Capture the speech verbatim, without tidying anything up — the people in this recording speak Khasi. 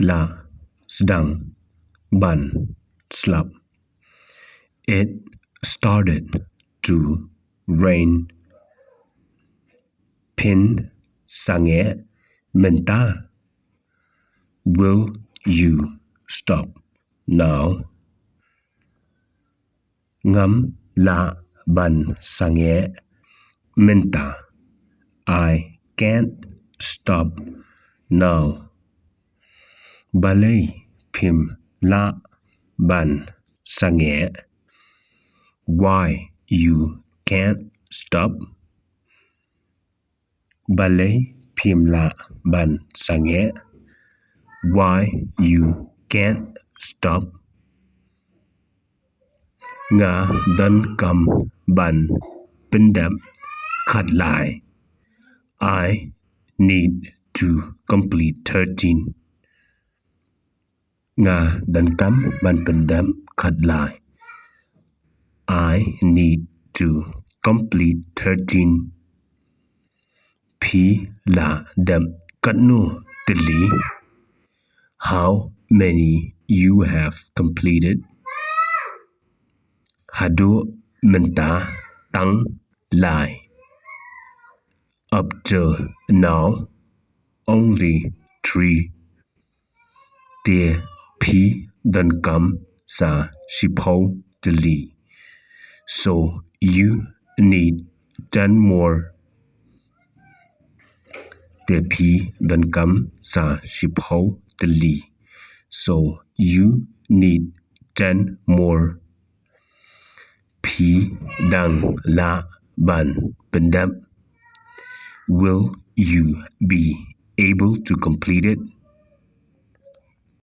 la sdang ban slap. It started to rain. Phin sangeh mynta? Will you stop now? Ngam lah ban sangeh mynta. I can't stop now. Balei phim lah ban sangeh? Why you can't stop? Balei phim lah ban sangeh? Why you can't stop? Nga donkam ban pyndep khatlai. I need to complete thirteen. Nga donkam ban pyndep khatlai. I need to complete thirteen. Phi la dep katno tylli? How many you have completed? Haduh mynta tang lai. Up till now, only three. Te phi donkam sa shiphew tylli. So you need ten more. Te phi donkam sa shiphew tylli. So you need ten more. Phi dang lah ban pyndep? Will you be able to complete it?